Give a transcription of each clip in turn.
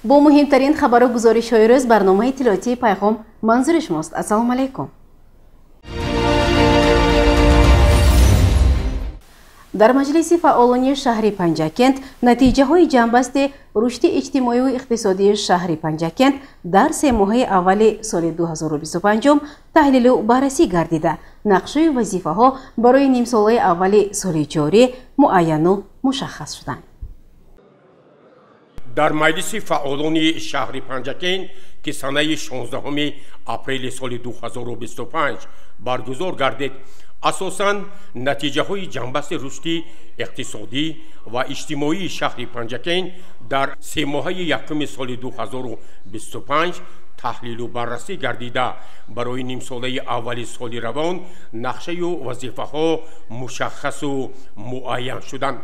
Бо муҳимтарин хабару гузоришҳои рӯз барномаи иттилоотии Пайғом манзури шумост. Ассалому алайкум. Дар маҷлиси фаъолони шаҳри Панҷакент натиҷаҳои ҷамъбасти рушди иҷтимоию иқтисодии шаҳри Панҷакент дар се моҳаи аввали соли 2025 таҳлилу баррасӣ гардида, нақшаи вазифаҳо барои нимсолаи аввали соли ҷорӣ муайяну мушаххас шуданд. Дар маҷлиси фаъолони шаҳри Панҷакент, ки санаи 16 апрели соли 2025 баргузор гардид, асосан натиҷаҳои ҷамъбасти рушди иқтисодӣ ва иҷтимоии шаҳри Панҷакент дар семоҳаи якуми соли 2025 таҳлилу баррасӣ гардида, барои нимсолаи аввали соли равон нақшаю вазифаҳо мушаххасу муайян шуданд.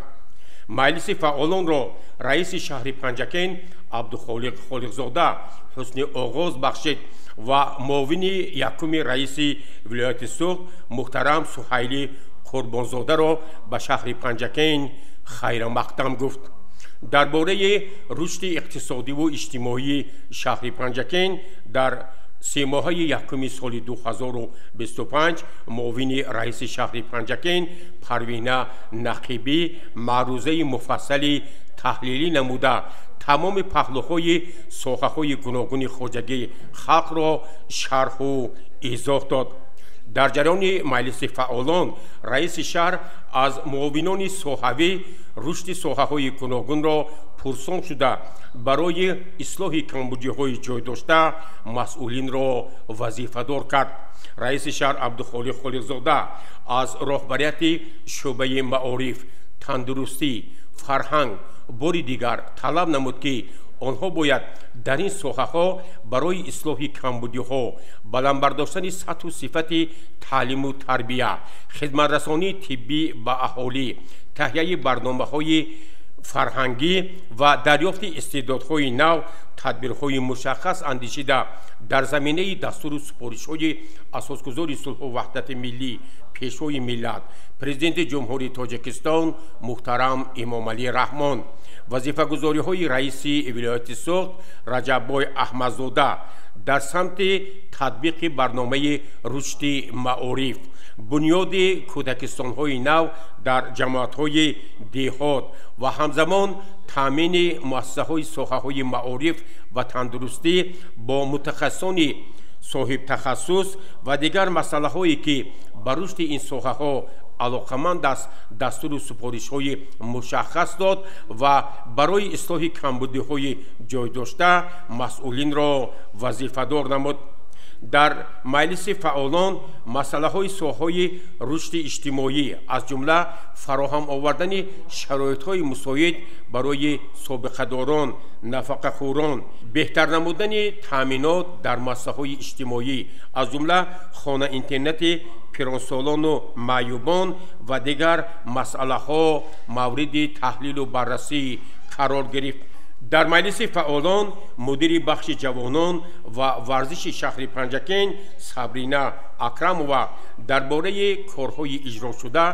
Маҷлиси фаъолонро раиси шаҳри Панҷакент Абдухолиқ Холиқзода ҳусни оғоз бахшид ва муовини якуми раиси вилояти Суғд муҳтарам Суҳайлӣ Қурбонзодаро ба шаҳри Панҷакент хайрамақдам гуфт. Дар бораи рушди иқтисодиву иҷтимоии шаҳри Панҷакент дар семоҳаи якуми соли 2025 муовини раиси шаҳри Панҷакент Парвина Нақибӣ маърузаи муфассали таҳлилӣ намуда, тамоми паҳлӯҳои соҳаҳои гуногуни хоҷагии халқро шарҳу изоҳ дод. Дар ҷараёни маҷлиси фаъолон раиси шаҳр аз муовинони соҳавӣ рушди соҳаҳои гуногунро пурсон шуда, барои ислоҳи камбудиҳои ҷой дошта масъулинро вазифадор кард. Раиси шаҳр Абдухолиқ Холиқзода аз роҳбарияти шӯъбаи маориф, тандурустӣ, фарҳанг бори дигар талаб намуд, ки онҳо бояд дар ин соҳаҳо барои ислоҳи камбудиҳо, баланд бардоштани сатҳу сифати таълиму тарбия, хизматрасонии тиббӣ ба аҳолӣ, таҳияи барномаҳои фарҳангӣ ва дарёфти истеъдодҳои нав тадбирҳои мушаххас андешида, дар заминаи дастуру супоришҳои асосгузори сулҳу ваҳдати миллӣ, Пешвои миллат, Президенти Ҷумҳурии Тоҷикистон муҳтарам Эмомалӣ Раҳмон, вазифагузориҳои раиси вилояти Суғд Раҷаббой Аҳмадзода дар самти татбиқи барномаи рушди маориф, бунёди кӯдакистонҳои нав дар ҷамоатҳои деҳот ва ҳамзамон таъмини муассисаҳои соҳаҳои маориф ва тандурустӣ бо мутахассисони соҳибтахассус ва дигар масъалаҳое, ки ба рушди ин соҳаҳо алоқаманд аст, дастуру супоришҳои мушаххас дод ва барои ислоҳи камбудиҳои ҷойдошта масъулинро вазифадор намуд. Дар маҷлиси фаъолон масъалаҳои соҳаҳои рушди иҷтимоӣ, аз ҷумла фароҳам овардани шароитҳои мусоид барои собиқадорон, нафақахӯрон, беҳтар намудани таъминот дар муассисаҳои иҷтимоӣ, аз ҷумла хона-интернати пиронсолону маъюбон ва дигар масъалаҳо мавриди таҳлилу баррасӣ қарор гирифт. Дар маҷлиси фаъолон мудири бахши ҷавонон ва варзиши шаҳри Панҷакент Сабрина Акрамова дар бораи корҳои иҷрошуда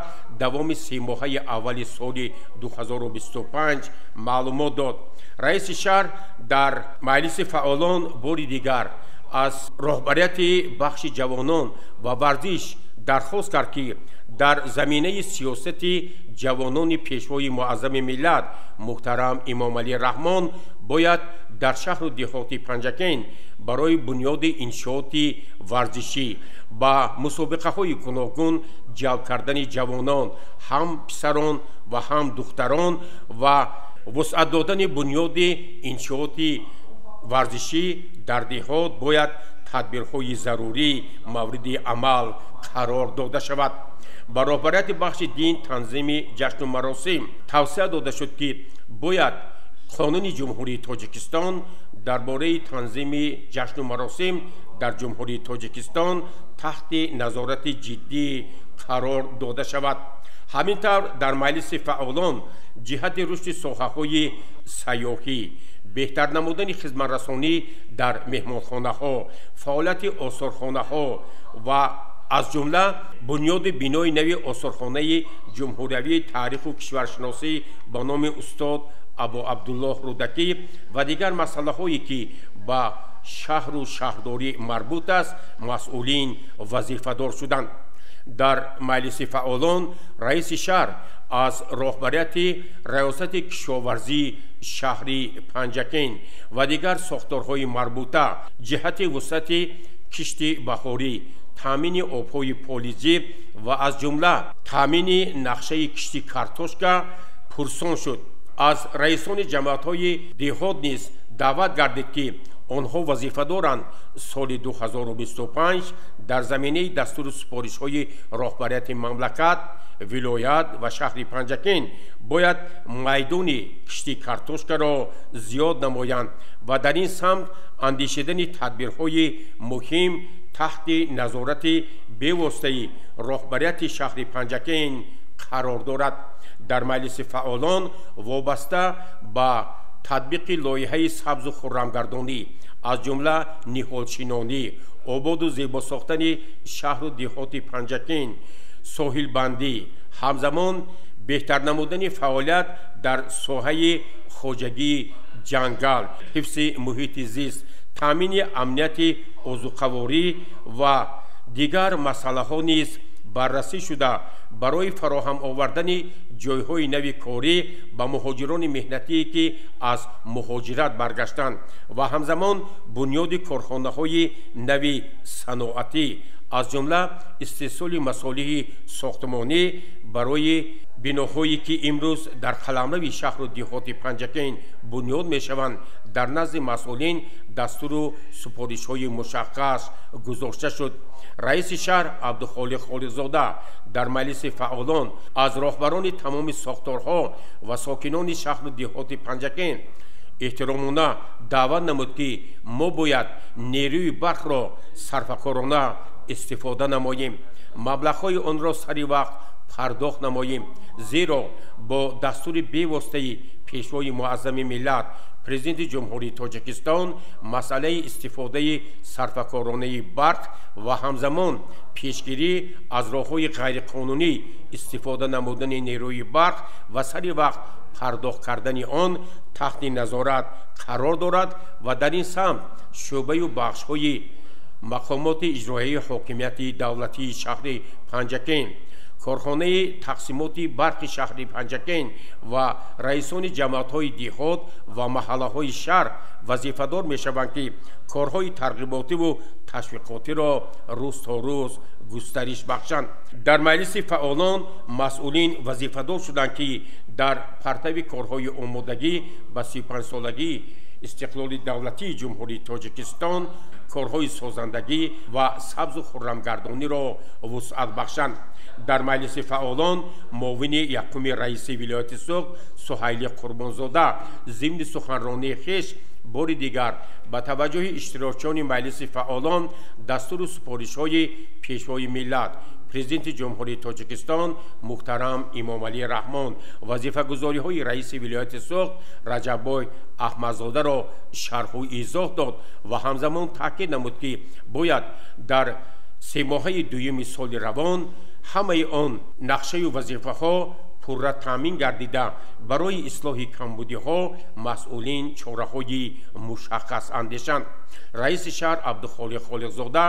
давоми семоҳаи аввали соли 2025 маълумот дод. Раиси шаҳр дар маҷлиси фаъолон бори дигар аз роҳбарияти бахши ҷавонон ва варзиш дархост кард, ки дар заминаи сиёсати ҷавонони Пешвои муаззами миллат муҳтарам Эмомалӣ Раҳмон бояд дар шаҳру деҳоти Панҷакент барои бунёди иншооти варзишӣ, ба мусобиқаҳои гуногун ҷалб кардани ҷавонон, ҳам писарон ва ҳам духтарон, ва вусъат додани бунёди иншооти варзишӣ дар деҳот бояд тадбирҳои зарурӣ мавриди амал қарор дода шавад. Ба роҳбарияти бахши дин, танзими ҷашну маросим тавсия дода шуд, ки бояд Қонуни Ҷумҳурии Тоҷикистон дар бораи танзими ҷашну маросим дар Ҷумҳурии Тоҷикистон таҳти назорати ҷиддӣ қарор дода шавад. Ҳамин тавр, дар маҷлиси фаъолон ҷиҳати рушди соҳаҳои сайёҳӣ, беҳтар намудани хизматрасонӣ дар меҳмонхонаҳо, фаъолияти осорхонаҳо ва аз ҷумла бунёди бинои нави осорхонаи ҷумҳуриявии таъриху кишваршиносӣ ба номи устод Абу Абдуллоҳ Рӯдакӣ ва дигар масъалаҳое, ки ба шаҳру шаҳрдорӣ марбут аст, масъулин вазифадор шуданд. Дар маҷлиси фаъолон раиси шаҳр аз роҳбарияти раёсати кишоварзии шаҳри Панҷакент ва дигар сохторҳои марбута ҷиҳати вусъати кишти баҳорӣ, таъмини обҳои полизӣ ва аз ҷумла таъмини нақшаи кишти картошка пурсон шуд. Аз раисони ҷамоатҳои деҳот низ даъват гардид, ки онҳо вазифа доранд соли 2025 дар заминаи дастуру супоришҳои роҳбарияти мамлакат, вилоят ва шаҳри Панҷакент бояд майдони кишти картошкаро зиёд намоянд ва дар ин самт андешидани тадбирҳои муҳим таҳти назорати бевоситаи роҳбарияти шаҳри Панҷакент қарор дорад. Дар маҷлиси фаъолон вобаста ба татбиқи лоиҳаи сабзу хуррамгардонӣ, аз ҷумла ниҳолшинонӣ, ободу зебо сохтани шаҳру деҳоти Панҷакент, соҳилбандӣ, ҳамзамон беҳтар намудани фаъолият дар соҳаи хоҷагии ҷангал, ҳифзи муҳити зист, таъмини амнияти озуқаворӣ ва дигар масъалаҳо низ баррасӣ шуда, барои фароҳам овардани ҷойҳои нави корӣ ба муҳоҷирони меҳнатие, ки аз муҳоҷират баргаштанд ва ҳамзамон бунёди корхонаҳои нави саноатӣ, аз ҷумла истеҳсоли масолиҳи сохтмонӣ барои биноҳое, ки имрӯз дар қаламрави шаҳру деҳоти Панҷакент бунёд мешаванд, дар назди масъулин дастуру супоришҳои мушаххас гузошта шуд. Раиси шаҳр Абдухолиқ Холиқзода дар маҷлиси фаъолон аз роҳбарони тамоми сохторҳо ва сокинони шаҳру деҳоти Панҷакент эҳтиромона даъват намуд, ки мо бояд нерӯи барқро сарфакорона истифода намоем, маблағҳои онро сари вақт пардохт намоем, зеро бо дастури бевоситаи Пешвои муаззами миллат, Президенти Ҷумҳурии Тоҷикистон, масъалаи истифодаи сарфакоронаи барқ ва ҳамзамон пешгирӣ аз роҳҳои ғайриқонунӣ истифода намудани нерӯи барқ ва сари вақт пардохт кардани он таҳти назорат қарор дорад ва дар ин самт шӯъбаю бахшҳои мақомоти иҷроияи ҳокимияти давлатии шаҳри Панҷакент, корхонаи тақсимоти барқи шаҳри Панҷакент ва раисони ҷамоатҳои деҳот ва маҳаллаҳои шаҳр вазифадор мешаванд, ки корҳои тарғиботиву ташвиқотиро рӯз то рӯз густариш бахшанд. Дар маҷлиси фаъолон масъулин вазифадор шуданд, ки дар партави корҳои омодагӣ ба 35-солагии истиқлоли давлатии Ҷумҳурии Тоҷикистон корҳои созандагӣ ва сабзу хуррамгардониро вусъат бахшанд. Дар маҷлиси фаъолон муовини якуми раиси вилояти Суғд Суҳайли Қурбонзода зимни суханронии хеш бори дигар ба таваҷҷӯҳи иштирокчиёни маҷлиси фаъолон дастуру супоришҳои Пешвои миллат, Президенти Ҷумҳурии Тоҷикистон муҳтарам Эмомалӣ Раҳмон, вазифагузориҳои раиси вилояти Суғд Раҷаббой Аҳмадзодаро шарҳу изоҳ дод ва ҳамзамон таъкид намуд, ки бояд дар семоҳаи дуюми соли равон ҳамаи он нақшаю вазифаҳо пурра таъмин гардида, барои ислоҳи камбудиҳо масъулин чораҳои мушаххас андешанд. Раиси шаҳр Абдухолиқ Холиқзода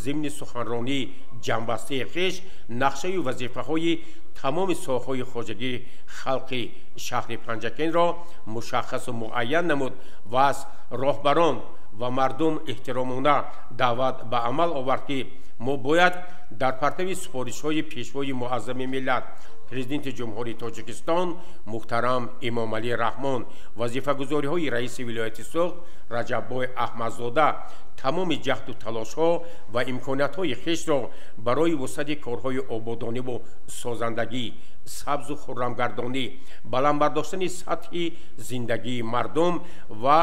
зимни суханронии ҷамъбастаи хеш нақшаю вазифаҳои тамоми соҳаҳои хоҷагии халқи шаҳри Панҷакентро мушаххасу муайян намуд ва аз роҳбарон ва мардум эҳтиромона даъват ба амал овард, ки мо бояд дар партави супоришҳои Пешвои муаззами миллат, Президенти Ҷумҳурии Тоҷикистон муҳтарам Эмомалӣ Раҳмон, вазифагузориҳои раиси вилояти Суғд Раҷаббой Аҳмадзода тамоми ҷаҳду талошҳо ва имкониятҳои хешро барои вусъати корҳои ободониву созандагӣ, сабзу хуррамгардонӣ, баланд бардоштани сатҳи зиндагии мардум ва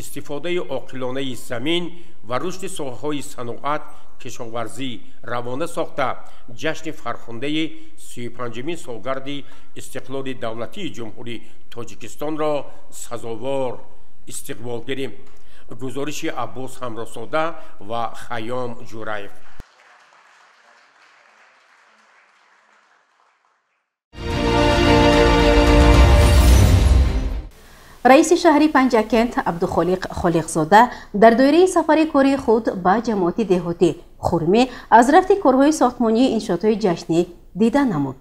истифодаи оқилонаи замин ва рушди соҳаҳои саноат, кишоварзӣ равона сохта, ҷашни фархундаи 35-умин солгарди истиқлоли давлатии Ҷумҳурии Тоҷикистонро сазовор истиқбол гирем. Гузориши Аббос Ҳамроҳзода ва Хайём Ҷураев. Раиси шаҳри Панҷакент Абдухолиқ Холиқзода дар доираи сафари кори худ ба ҷамоати деҳотӣ Хурмӣ аз рафти корҳои сохтмонии иншоотҳои ҷашнӣ дида намуд.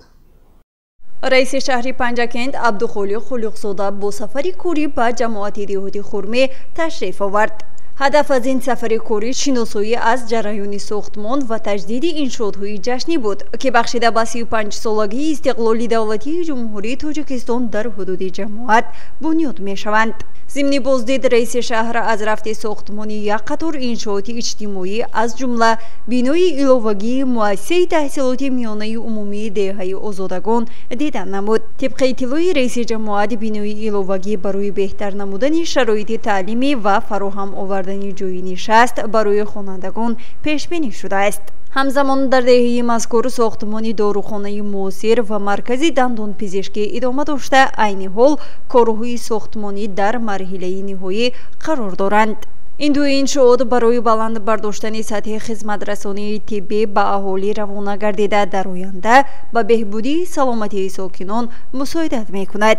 Раиси шаҳри Панҷакент Абдухолиқ Холиқзода бо сафари корӣ ба ҷамоати деҳоти Хурмӣ ташриф овард. Ҳадаф аз ин сафари корӣ шиносоӣ аз ҷараёни сохтмон ва таҷдиди иншоотҳои ҷашнӣ буд, ки бахшида ба 35-солагии истиқлоли давлатии Ҷумҳурии Тоҷикистон дар ҳудуди ҷамоат бунёд мешаванд. Зимни боздид раиси шаҳр аз рафти сохтмони як қатор иншооти иҷтимоӣ, аз ҷумла бинои иловагии муассисаи таҳсилоти миёнаи умумии деҳаи Озодагон дида намуд. Тибқи иттилои раиси ҷамоат, бинои иловагӣ барои беҳтар намудани шароити таълимӣ ва фароҳам овардани ҷойи нишаст барои хонандагон пешбинӣ шудааст. Ҳамзамон дар деҳаи мазкур сохтмони дорухонаи муосир ва маркази дандонпизишкӣ идома дошта, айни ҳол корҳои сохтмонӣ дар марҳилаи ниҳоӣ қарор доранд. Ин ду иншоот барои баланд бардоштани сатҳи хизматрасонии тиббӣ ба аҳолӣ равона гардида, дар оянда ба беҳбудии саломатии сокинон мусоидат мекунад.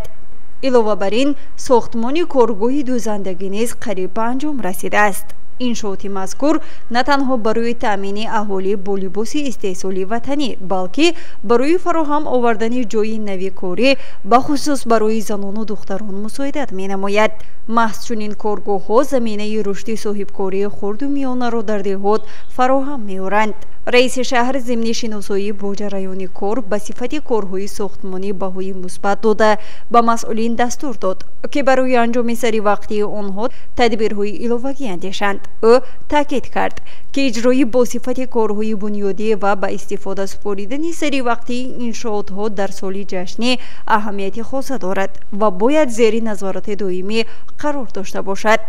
Илова бар ин, сохтмони коргоҳи дӯзандагӣ низ қариб ба анҷом расидааст. Иншооти мазкур на танҳо барои таъмини аҳолӣ бо либоси истеҳсоли ватанӣ, балки барои фароҳам овардани ҷойи нави корӣ, бахусус барои занону духтарон мусоидат менамояд. Маҳз чунин коргоҳҳо заминаи рушди соҳибкории хурду миёнаро дар деҳот фароҳам меоранд. Раиси шаҳр зимни шиносоӣ бо ҷараёни кор ба сифати корҳои сохтмонӣ баҳои мусбат дода, ба масъулин дастур дод, ки барои анҷоми саривақтии онҳо тадбирҳои иловагӣ андешанд. Ӯ таъкид кард, ки иҷрои бо сифати корҳои бунёдӣ ва ба истифода супоридани саривақтии иншоотҳо дар соли ҷашнӣ аҳамияти хоса дорад ва бояд зери назорати доимӣ қарор дошта бошад.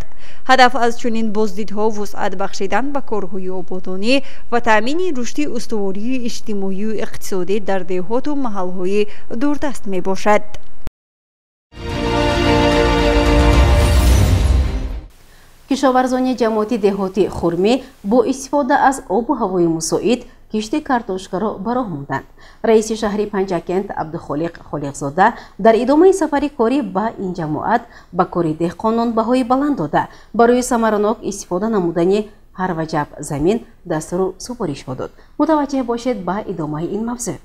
Ҳадаф аз чунин боздидҳо вусъат бахшидан ба корҳои ободонӣ ва таъмини рушди устувории иҷтимоию иқтисодӣ дар деҳоту маҳалҳои дурдаст мебошад. Кишоварзони ҷамоати деҳоти Хурмӣ бо истифода аз обу ҳавои мусоид кишти картошкаро ба роҳ монданд. Раиси шаҳри Панҷакент Абдухолиқ Холиқзода дар идомаи сафари корӣ ба ин ҷамоат ба кори деҳқонон баҳои баланд дода, барои самаранок истифода намудани ҳар ваҷаб замин дастуру супоришҳо дод. Мутаваҷҷеҳ бошед ба идомаи ин мавзӯъ.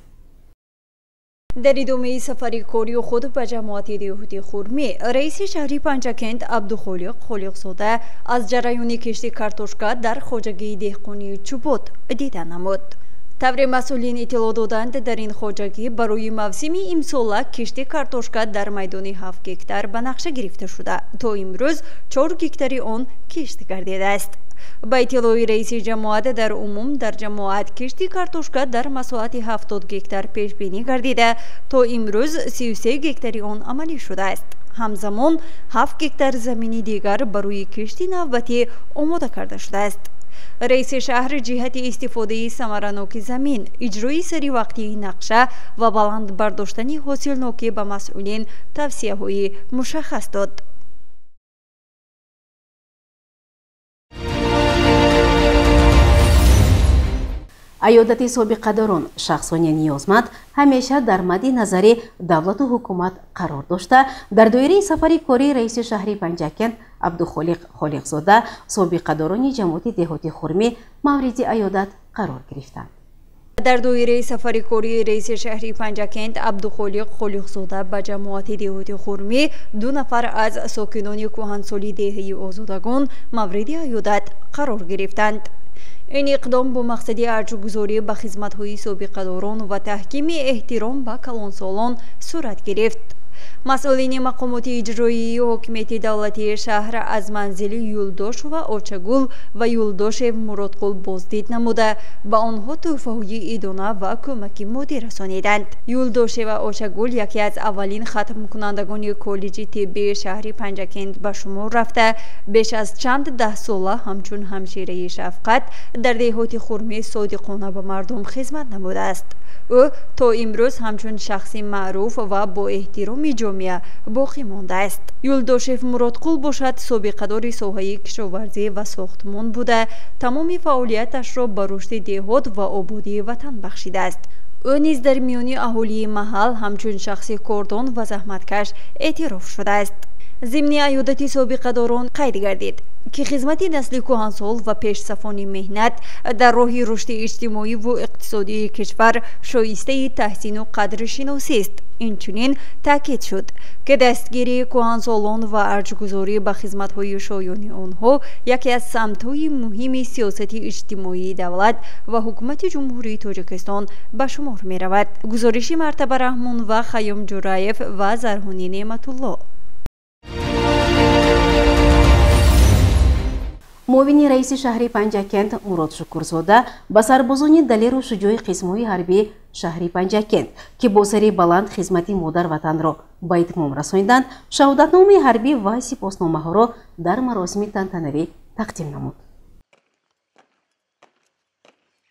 Дар идомаи сафари кории худ ба ҷамоати деҳоти Хурмӣ, раиси шаҳри Панҷакент Абдухолиқ Холиқзода аз ҷараёни кишти картошка дар хоҷагии деҳқонии Чӯбот дида намуд. Тавре масъулин иттилоъ доданд, дар ин хоҷагӣ барои мавсими имсола кишти картошка дар майдони 7 гектар ба нақша гирифта шуда, то имрӯз 4 гектари он кишт гардидааст. Ба иттилои раиси ҷамоат, дар умум дар ҷамоат кишти картошка дар масоҳати 70 гектар пешбинӣ гардида, то имрӯз 33 гектари он амалӣ шудааст. Ҳамзамон 7 гектар замини дигар барои кишти навбатӣ омода карда шудааст. Раиси шаҳр ҷиҳати истифодаи самараноки замин, иҷрои саривақтии нақша ва баланд бардоштани ҳосилнокӣ ба масъулин тавсияҳои мушаххас дод. Аёдати собиқадорон, шахсони ниёзманд ҳамеша дар мадди назари давлату ҳукумат қарор дошта, дар доираи сафари кории раиси шаҳри Панҷакент Абдухолиқ Холиқзода собиқадорони ҷамоати деҳоти Хурмӣ мавриди аёдат қарор гирифтанд. Дар доираи сафари кории раиси шаҳри Панҷакент Абдухолиқ Холиқзода ба ҷамоати деҳоти Хурмӣ ду нафар аз сокинони кӯҳансоли деҳаи Озодагон мавриди аёдат қарор гирифтанд. Ин иқдом бо мақсади арҷгузорӣ ба хизматҳои собиқадорон ва таҳкими эҳтиром ба калонсолон сурат гирифт. Масъулини мақомоти иҷроии ҳокимияти давлатии шаҳр аз манзили Юлдошова Очагул ва Юлдошев Муродқул боздид намуда, ба онҳо тӯҳфаҳои идона ва кӯмаки моддӣ расониданд. Юлдошева Очагул яке аз аввалин хатмкунандагони коллеҷи тиббии шаҳри Панҷакент ба шумор рафта, беш аз чанд даҳсола ҳамчун ҳамшираи шафқат дар деҳоти Хурмӣ содиқона ба мардум хизмат намудааст. Ӯ то имрӯз ҳамчун шахси маъруф ва бо эҳтироми ҷомеа боқӣ мондааст. Юлдошев Муродқул бошад, собиқадори соҳаи кишоварзӣ ва сохтмон буда, тамоми фаъолияташро ба рушди деҳот ва ободии ватан бахшидааст. Ӯ низ дар миёни аҳолии маҳал ҳамчун шахси кордон ва заҳматкаш эътироф шудааст. Зимни аёдати собиқадорон қайд гардид, ки хизмати насли кӯҳансол ва пешсафони меҳнат дар роҳи рушди иҷтимоиву иқтисодии кишвар шоистаи таҳсину қадршиносист. Инчунин таъкид шуд, ки дастгирии кӯҳансолон ва арҷгузорӣ ба хизматҳои шоёни онҳо яке аз самтҳои муҳими сиёсати иҷтимоии давлат ва ҳукумати Ҷумҳурии Тоҷикистон ба шумор меравад. Гузориши Мартаба Раҳмон ва Хайём Ҷураев ва Зарҳунӣ Неъматулло. Муовини раиси шаҳри Панҷакент Мурод Шукурзода ба сарбозони далеру шуҷои қисмҳои ҳарбии шаҳри Панҷакент, ки бо сари баланд хизмати модар-ватанро ба итмом расониданд, шаҳодатномаи ҳарбӣ ва сипосномаҳоро дар маросими тантанавӣ тақдим намуд.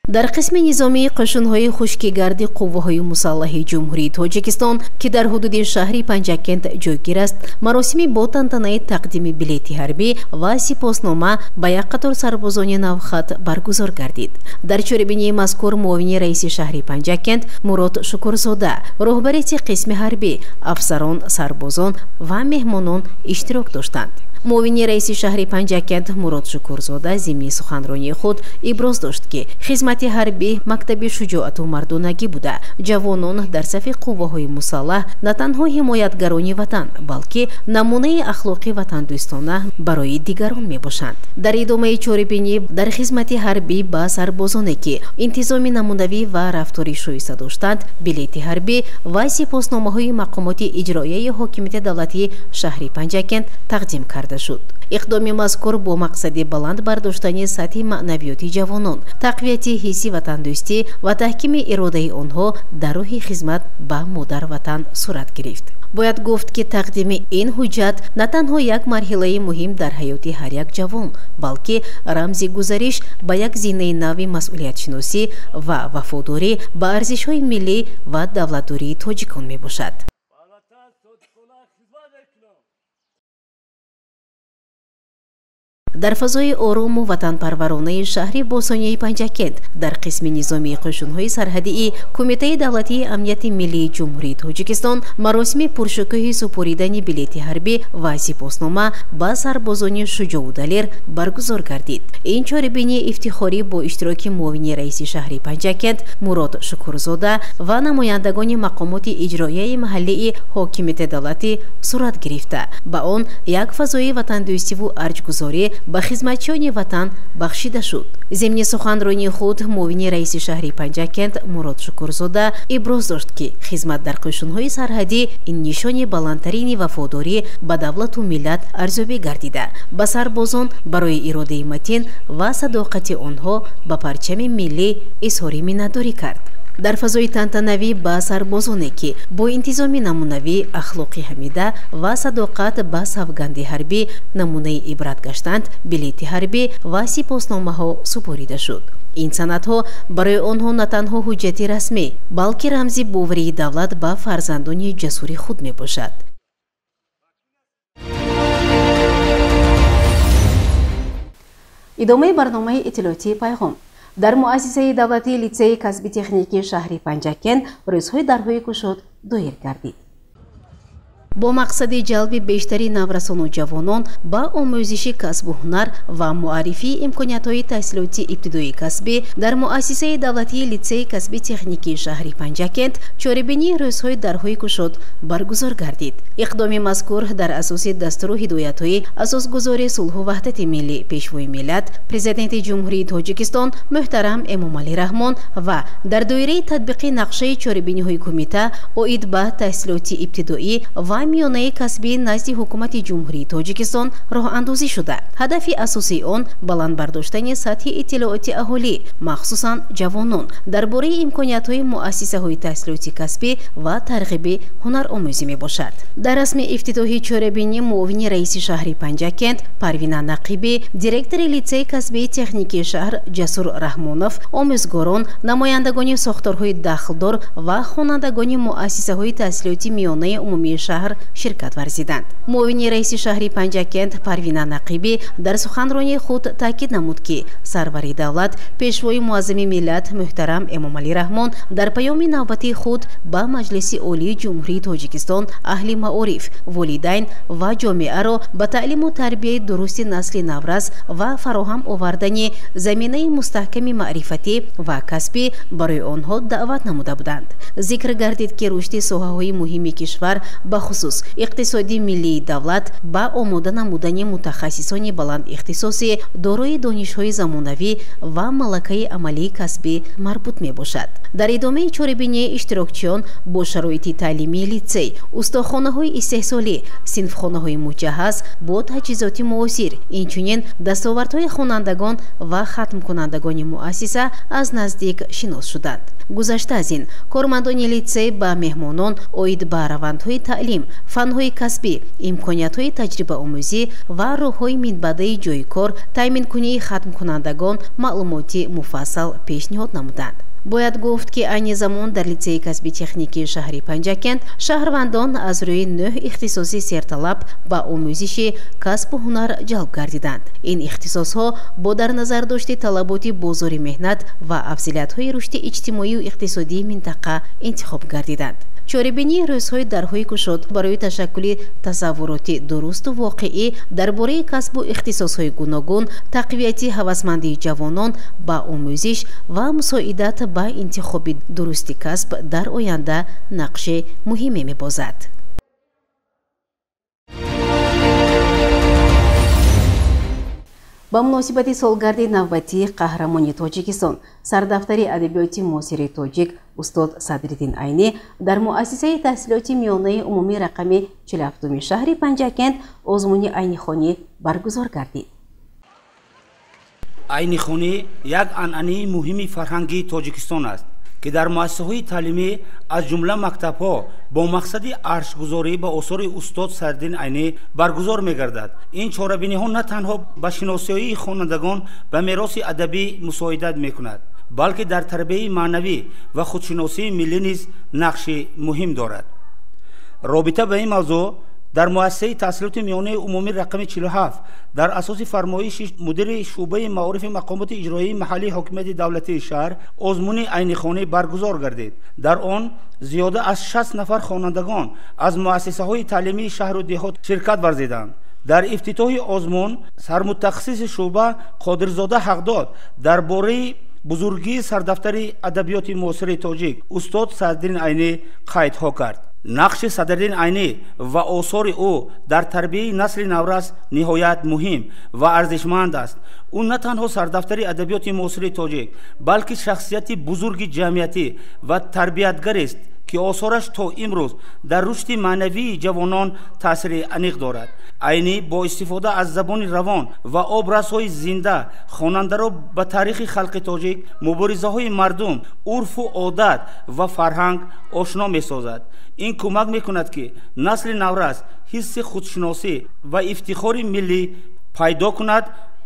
Дар қисми низомии қӯшунҳои хушкигарди қувваҳои мусаллаҳи Ҷумҳурии Тоҷикистон, ки дар ҳудуди шаҳри Панҷакент ҷойгир аст, маросими бо тантанаи тақдими билети ҳарбӣ ва сипоснома ба як қатор сарбозони навхат баргузор гардид. Дар чорабинии мазкур муовини раиси шаҳри Панҷакент Мурод Шукурзода, роҳбарияти қисми ҳарбӣ, афсарон, сарбозон ва меҳмонон иштирок доштанд. Муовини раиси шаҳри Панҷакент Мурод Шукурзода зимни суханронии худ иброз дошт, ки хизмати ҳарбӣ мактаби шуҷоату мардонагӣ буда, ҷавонон дар сафи қувваҳои мусаллаҳ на танҳо ҳимоятгарони ватан, балки намунаи ахлоқи ватандӯстона барои дигарон мебошанд. Дар идомаи чорабинӣ дар хизмати ҳарбӣ ба сарбозоне, ки интизоми намунавӣ ва рафтори шоиста доштанд, билети ҳарбӣ ва сипосномаҳои мақомоти иҷроияи ҳокимияти давлатии шаҳри Панҷакент тақдим карда шуд. Иқдоми мазкур бо мақсади баланд бардоштани сатҳи маънавиёти ҷавонон, тақвияти ҳисси ватандӯстӣ ва таҳкими иродаи онҳо дар рӯҳи хизмат ба модар-ватан сурат гирифт. Бояд гуфт, ки тақдими ин ҳуҷҷат на танҳо як марҳилаи муҳим дар ҳаёти ҳар як ҷавон, балки рамзи гузариш ба як зинаи нави масъулиятшиносӣ ва вафодорӣ ба арзишҳои миллӣ ва давлатдории тоҷикон мебошад. Дар фазои орому ватанпарваронаи шаҳри бостонии Панҷакент дар қисми низомии қӯшунҳои сарҳадии Кумитаи давлатии амнияти миллии Ҷумҳурии Тоҷикистон маросими пуршукӯҳи супоридани билети ҳарбӣ ва сипоснома ба сарбозони шуҷоу далер баргузор гардид. Ин чорабинии ифтихорӣ бо иштироки муовини раиси шаҳри Панҷакент Мурод Шукурзода ва намояндагони мақомоти иҷроияи маҳаллии ҳокимияти давлатӣ сурат гирифта, ба он як фазои ватандӯстиву арҷгузорӣ ба хизматчиёни ватан бахшида шуд. Зимни суханронии худ муовини раиси шаҳри Панҷакент Мурод Шукурзода иброз дошт, ки хизмат дар қӯшунҳои сарҳадӣ ин нишони баландтарини вафодорӣ ба давлату миллат арзёбӣ гардида, ба сарбозон барои иродаи матин ва садоқати онҳо ба парчами миллӣ изҳори миннатдорӣ кард. Дар фазои тантанавӣ ба сарбозоне, ки бо интизоми намунавӣ, ахлоқи ҳамида ва садоқат ба савганди ҳарбӣ намунаи ибрат гаштанд, билети ҳарбӣ ва сипосномаҳо супорида шуд. Ин санадҳо барои онҳо на танҳо ҳуҷҷати расмӣ, балки рамзи боварии давлат ба фарзандони ҷасури худ мебошад. Идомаи барномаи иттилоотии Пайғом. Дар муассисаи давлатии литсеи касби техникии шаҳри Панҷакент рӯзҳои дарҳои кушод доир гардид. Бо мақсади ҷалби бештари наврасону ҷавонон ба омӯзиши касбу ҳунар ва муаррифии имкониятҳои таҳсилоти ибтидоии касбӣ дар муассисаи давлатии литсеи касби техникии шаҳри Панҷакент чорабинии рӯзҳои дарҳои кушод баргузор гардид. Иқдоми мазкур дар асоси дастуру ҳидоятҳои асосгузори сулҳу ваҳдати миллӣ, Пешвои миллат, Президенти Ҷумҳурии Тоҷикистон муҳтарам Эмомалӣ Раҳмон ва дар доираи татбиқи нақшаи чорабиниҳои кумита оид ба таҳсилоти ибтидоӣ ва миёнаи касбӣ назди ҳукумати Ҷумҳурии Тоҷикистон роҳандозӣ шуда. Ҳадафи асосии он баланд бардоштани сатҳи иттилооти аҳолӣ, махсусан ҷавонон, дар бораи имкониятҳои муассисаҳои таҳсилоти касбӣ ва тарғиби ҳунаромӯзӣ мебошад. Дар расми ифтитоҳи чорабинӣ муовини раиси шаҳри Панҷакент Парвина Нақибӣ, директори литсеи касбии техникии шаҳр Ҷасур Раҳмонов, омӯзгорон, намояндагони сохторҳои дахлдор ва хонандагони муассисаҳои таҳсилоти миёнаи умумии шаҳр шаҳр ширкат варзиданд. Муовини раиси шаҳри Панҷакент Парвина Нақибӣ дар суханронии худ таъкид намуд, ки сарвари давлат, пешвои муаззами миллат муҳтарам Эмомалӣ Раҳмон дар паёми навбатии худ ба Маҷлиси Олии Ҷумҳурии Тоҷикистон аҳли маориф, волидайн ва ҷомеаро ба таълиму тарбияи дурусти насли наврас ва фароҳам овардани заминаи мустаҳками маърифатӣ ва касбӣ барои онҳо даъват намуда буданд. Зикр гардид, ки рушди соҳаҳои муҳими кишвар, бахусус иқтисоди миллии давлат, ба омода намудани мутахассисони баландихтисосӣ дорои донишҳои замонавӣ ва малакаи амалии касбӣ марбут мебошад. Дар идомаи чорабинии иштирокчиён бо шароити таълимии литсей, устохонаҳои истеҳсолӣ, синфхонаҳои муҷаҳҳаз бо таҷҳизоти муосир, инчунин дастовардҳои хонандагон ва хатмкунандагони муассиса аз наздик шинос шуданд. Гузашта аз ин, кормандони литсей ба меҳмонон оид ба равандҳои таълим, фанҳои касбӣ, имкониятҳои таҷрибаомӯзӣ ва роҳҳои минбаъдаи ҷойи кор, таъминкунии хатмкунандагон маълумоти муфассал пешниҳод намуданд. Бояд гуфт, ки айни замон дар литсеи касби техникии шаҳри Панҷакент шаҳрвандон аз рӯи 9 ихтисоси серталаб ба омӯзиши касбу ҳунар ҷалб гардиданд. Ин ихтисосҳо бо дар назар дошти талаботи бозори меҳнат ва афзалиятҳои рушди иҷтимоию иқтисодии минтақа интихоб гардиданд. Чорабинии рӯзҳои дарҳои кушод барои ташаккули тасаввуроти дурусту воқеӣ дар бораи касбу ихтисосҳои гуногун, тақвияти ҳавасмандии ҷавонон ба омӯзиш ва мусоидат ба интихоби дурусти касб дар оянда нақши муҳиме мебозад. Ба муносибати солгарди навбатии қаҳрамони Тоҷикистон, сардафтари адабиёти муосири тоҷик устод Садриддин Айнӣ дар муассисаи таҳсилоти миёнаи умумӣ рақами 47-уми шаҳри Панҷакент озмуни айнихонӣ баргузор гардид. Айнихонӣ як анъанаи муҳими фарҳангии Тоҷикистон аст, ки дар муассисаҳои таълимӣ аз ҷумла мактабҳо бо мақсади аршгузорӣ ба осори устод Садриддин Айнӣ баргузор мегардад. Ин чорабиниҳо на танҳо ба шиносоии хонандагон ба мероси адабӣ мусоидат мекунад, балки дар тарбияи маънавӣ ва худшиносии миллӣ низ нақши муҳим дорад. Робита ба ин мавзӯъ дар муассисаи таҳсилоти миёнаи умумӣ рақами 47 дар асоси фармоиши мудири шӯъбаи маорифи мақомоти иҷроияи маҳаллии ҳокимияти давлатии шаҳр озмуни айнихонӣ баргузор гардид. Дар он зиёда аз 60 нафар хонандагон аз муассисаҳои таълимии шаҳру деҳот ширкат варзиданд. Дар ифтитоҳи озмун сармутахассиси шӯъба Қодирзода Ҳақдод дар бораи бузургии сардафтари адабиёти муосири тоҷик устод Садриддин Айнӣ қайдҳо кард. Нақши Садриддин Айнӣ ва осори ӯ дар тарбияи насли наврас ниҳоят муҳим ва арзишманд аст. Ӯ на танҳо сардафтари адабиёти муосири тоҷик, балки шахсияти бузурги ҷамъиятӣ ва тарбиятгарест, ки осораш то имрӯз дар рушди маънавии ҷавонон таъсири аниқ дорад. Айнӣ бо истифода аз забони равон ва образҳои зинда хонандаро ба таърихи халқи тоҷик, муборизаҳои мардум, урфу одат ва фарҳанг ошно месозад. Ин кӯмак мекунад, ки насли наврас ҳисси худшиносӣ ва ифтихори миллӣ пайдо кунад,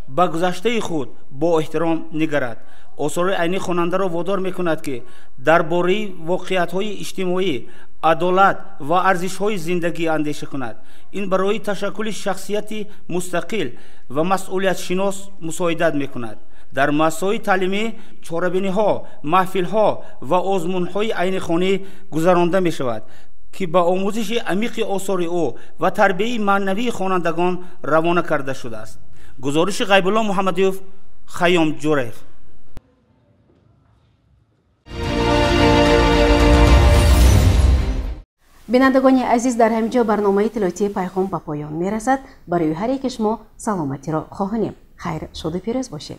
ба гузаштаи худ бо эҳтиром нигарад. Осори Айнӣ хонандаро водор мекунад, ки дар бораи воқеиятҳои иҷтимоӣ, адолат ва арзишҳои зиндагӣ андеша кунад. Ин барои ташаккули шахсияти мустақил ва масъулиятшинос мусоидат мекунад. Дар муассисаҳои таълимӣ чорабиниҳо, маҳфилҳо ва озмунҳои айнихонӣ гузаронда мешавад, ки ба омӯзиши амиқи осори ӯ ва тарбияи маънавии хонандагон равона карда шудааст. Гузориши Ғайбулло Муҳаммадиев, Хайём Ҷураев. Бинандагони азиз, дар ҳамин ҷо барномаи иттилоотии Пайғом ба поён мерасад. Барои ҳар яке шумо саломатиро хоҳонем. Хайр, шоду пирӯз бошед.